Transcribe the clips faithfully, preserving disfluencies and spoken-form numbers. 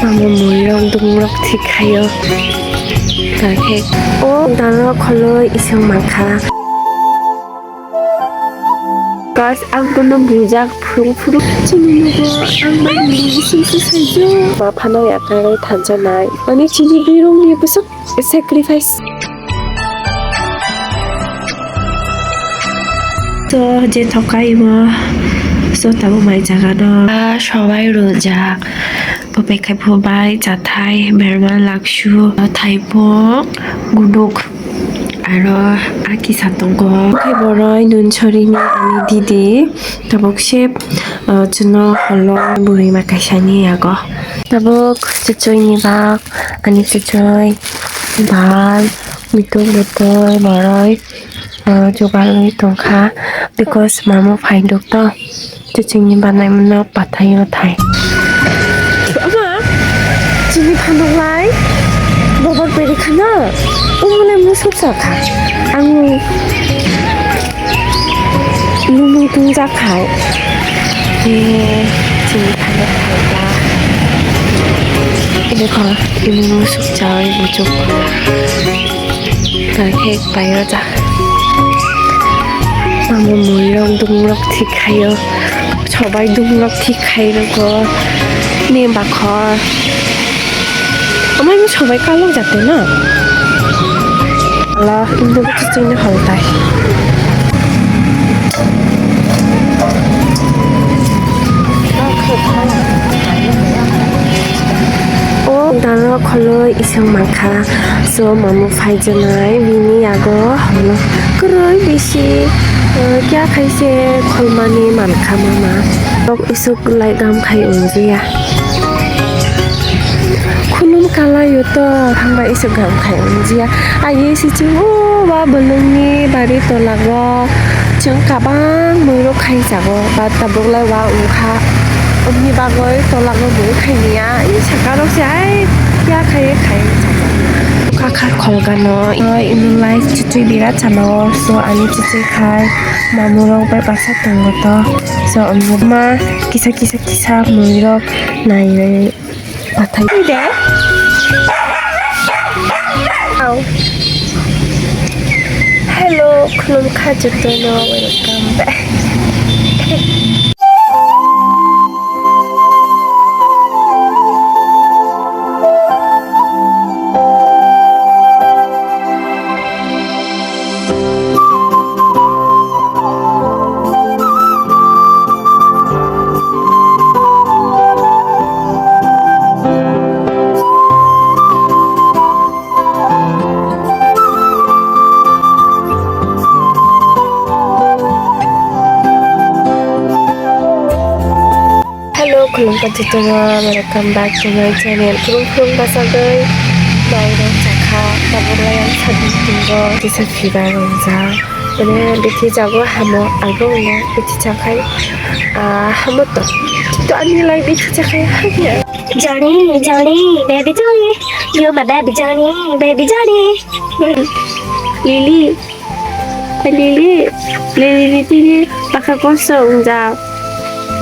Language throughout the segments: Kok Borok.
Amo muirok dungrok thik khaio. Tangkhe o dano kholo ising mankha. Guys, ang bono bujak phurung phurung. Chini nogo ang bini ising se saijo. Ma phano yakarwi thanjanai. Ani chini birungni bwswk sacrifice. So, je thokai mo, so tabo mai jaga no. Ah, sobai rojak. Popekai phobai, chathai, berma, laksu, thaipung, gunuk, aro a kisa tongo. Khe boroi nun sorini ani didi, tabuk se, ah, chwngno holo burima kaisani yago. Tabuk chuchuni bak, ani chuchuni bal, mituk mituk boroi. Ah, jugalwi tongkha, because mamo phaidok to, chuchungni banaimano pathaio thai. Ama, chini phanok lai, bobar peri khana, umulai musuk sakha. Ang lumung tungjak khai. Eh, chini phanok lai ba. Ini kho, ini musuk jai bujuk. Tangkhe paio ja. Amo muirok dungrok thik khaio. Sobai dungrok thik khai rwgo. Ni bakhor. Omo imo sobai kalok jate na. Ala, indo bwkha chini hol tai. O dano kholo isang mankha, so mamu phaijaknai bini yago holo kwrwi bisi, eh, kya khaise kholmani mankha mama. Tok isuk lai gam khai wngjia. Khulum kalaio to, hamba isuk gam khai wngjia. Agi sichung o ba bolongni bari tolago chwng kabang muirok khai jago, ba tabuk lai wa wngkha. Obni bagwi tolago muirok khai niya, i sakarok se ai ya khai khai jago. Kha kha kholgano, o imung lai chichwi birat chana o, so ani chichwi khai mamurok bai basa tongo to, so obni ma kisa kisa kisa muirok nai. Pathai de. Au. Hello, khulumkha jotono, welcome back. Hello, khulumkha jotono, welcome back to my channel. Khulum khulum bwsagwi mairok chakha, tabuk lai ang sadi tongo, kisa fever wngjak. Mane bithi jago hamo, abo wngya bithi chakhai, ah, hamo to. To ani lai bithi chakhai hanya. Johnny, Johnny, baby Johnny, you my baby Johnny, baby Johnny. Lily, Lily, Lily ni tini pakha kosto wngjak.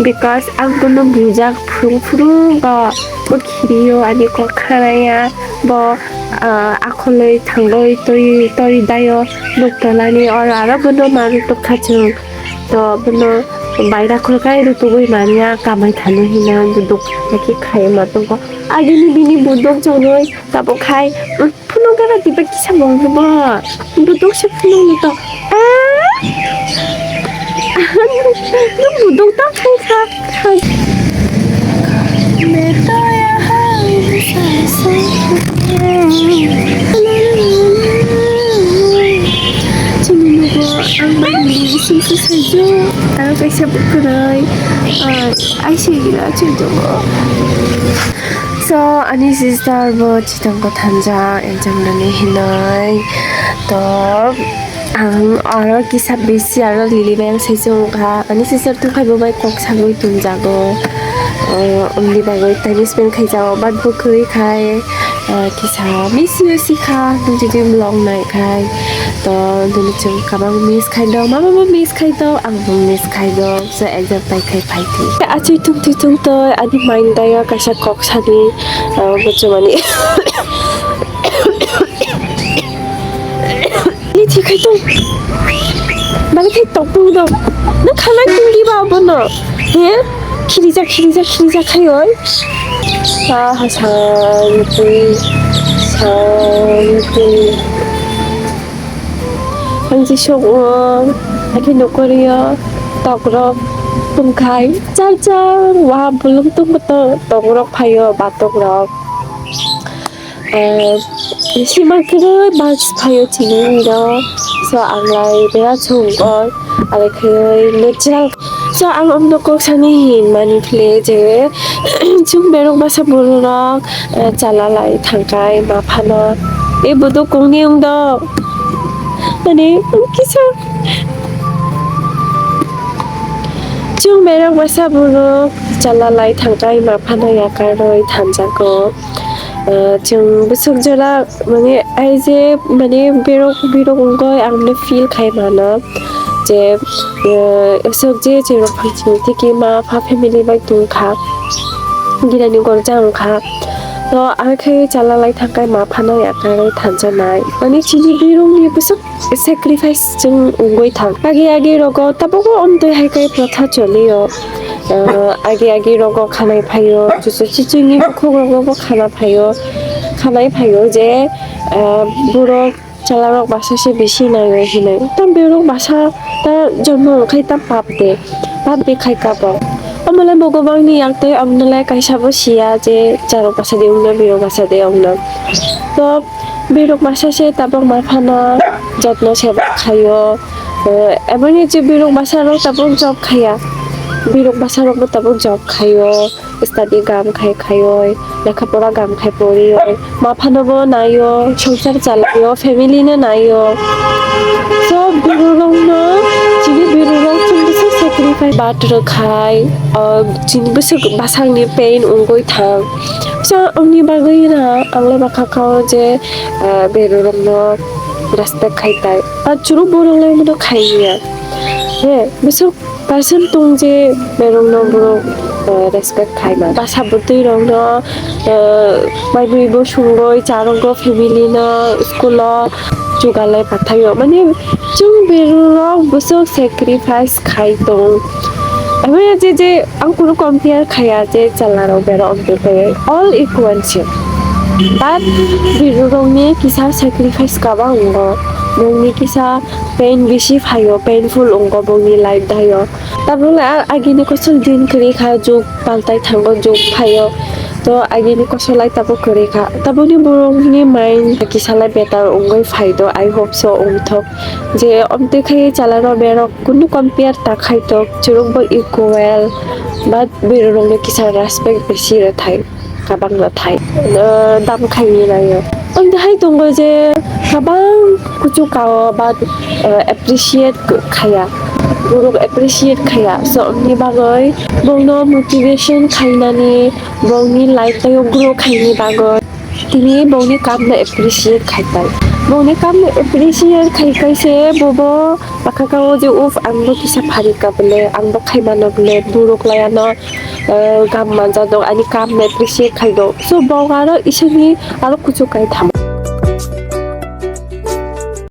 Because ang bono bujak phurung phurung go, bo khirio ani kok khanaya, bo, ah, akhorlwi thangwi tori, tori daio, nuk tolani oro aro bono manwi tokha chwng. To bono baira khorkai rutugwi manya kamai thani hino buduk haki khai ma tongo. Agini bini buduk chonwi tabuk khai, um, phunuk gara diba kisa bong bo. Buduk se phunuk ni to. Ah? Nung buduk ta khai kha. Chini nogo ang bai ni sing sing saijo. Aro kaisa bukhuroi. Ai, ai se gira choi tongo. So, ani sister bo chitang ko thanja exam nani hinoi. To, ang aro kisa bisi aro Lily bai ang saijo wngkha. Ani sister tongkhai bo bai kok sagwi tongjago. Ah, umni bagwi time spend khai jao, but bo kwrwi khai, ah, kisa misi misi kha, nung jodi vlog nai khai. To, nini chwng kabang miss khai do, mama bo miss khai do, ang bo miss khai do. So, exam pai khai phai di. Achai tung twi tung toi, ani mind daya kaisa kok sani, ah, bo chumani. Ni thikhai tong. Bali khai tong tong do. Na khanai tong di ba bono. He? Khirija, khirija, khirija khai oi. Saha santi, santi. Ang jisok o, akhe nokori o, tok rok tong khai. Char char, wa bolong tong to, tok rok phai o, batok rok. Eh, sima kwrwi bus phaio chini iro. So, ang lai bera chwng kor, are khe natural. So, ang omno kok sani hin mani phle je, chwng berok basa bururok, eh, chala lai thangkai ma phano. E bodo kongni wng do. Mani, kisa. Chwng berok basa buruk, chala lai thangkai ma phano yakarwi thanjago. Ah, chwng bwswk jora, mane, ai je, mane, berok, berok wngwi ang no feel khai mano je, ah, aswk je, je rok phai chini tiki ma pha family bai tong kha, girani gorja wng kha. To, ang khe chala lai thangkai ma phano yakarwi thanjanai. Mane, chini berokni bwswk sacrifice chwng wngwi thang. Agi agi rogo tabukbo omtwi hai khe protha cholio. Ah, agi agi rogo khanai phaio, chuchu chuchuni bukhuk rogo bo khana phaio, khanai phaio je, ah, borok chwla rok basa se bisi naio hinwi. Tam borok basa ta jonom khai ta pap de, pap de khai kabo. Omo le bo gobangni yak twi omno le kaisa bo siya je charok basa de wngno, borok basa de wngno. To Birok masa se tabok ma phano jotno seba khaio. Eh, eboni je birok masa rok tabok job khaya. Birok masa rok bo tabok job khaio. Study gam khai khaio. Lekha pora gam khai porio. Ma phano bo naio. Songsar chalaio. Family no naio. So birok rok no chini birok rok chini bwswk sacrifice bat rwkhai. Ah, chini bwswk bwsakni pain wngwi thang. So, ani bagwi na, ang le bakha kao je, ah, berorokno respect khai tai. Ba chwrwk borok le bono khai ya. He, bwswk person tong je berokno borok, ah, respect khai ma. Basa bwtwi rokno, ah, mai mui bo sungwi, charwgo family no, school o chugalai pathaio. Mane, chwng berorok bwswk sacrifice khai tong. Abo ya je, je, ang kunu compare khaya je chwla rok berok amtwi khe all equal se. But birorokni kisa sacrifice kabang wngo. Bongni kisa pain bisi phaio, painful wngo bongni life daio. Tabuk le a-, agini kosol din kwrwi kha, jug paltai thango, jug phaio. To agini kosol lai tabuk kwrwi kha. Tabukni borokni mind kisa lai better wngwi phai do. I hope so wngthok. Je amtwi khe chwla rok berok kunu compare ta khai tok, chwrwk bo equal, but birorokno kisa respect bisi rwthai, kabang rwthai, eh, dam khaini naio. Amtwi hai tongo je kabang kuchuk kao, but, eh, appreciate khaya, borok appreciate khaya. So, amni bagwi bongno motivation khainani, bongni life o grow khaini bagwi. Tini bongni kamno appreciate khai pai. Bongni kamno appreciate khai kai se bobo bakha kao je, "Uf, ang bo kisa phari ka bole, ang bo khai mano bole, borok laiano, eh, gam manja dong, ani kamno appreciate khai dong." So, bong aro isini aro kuchuk kai thamo.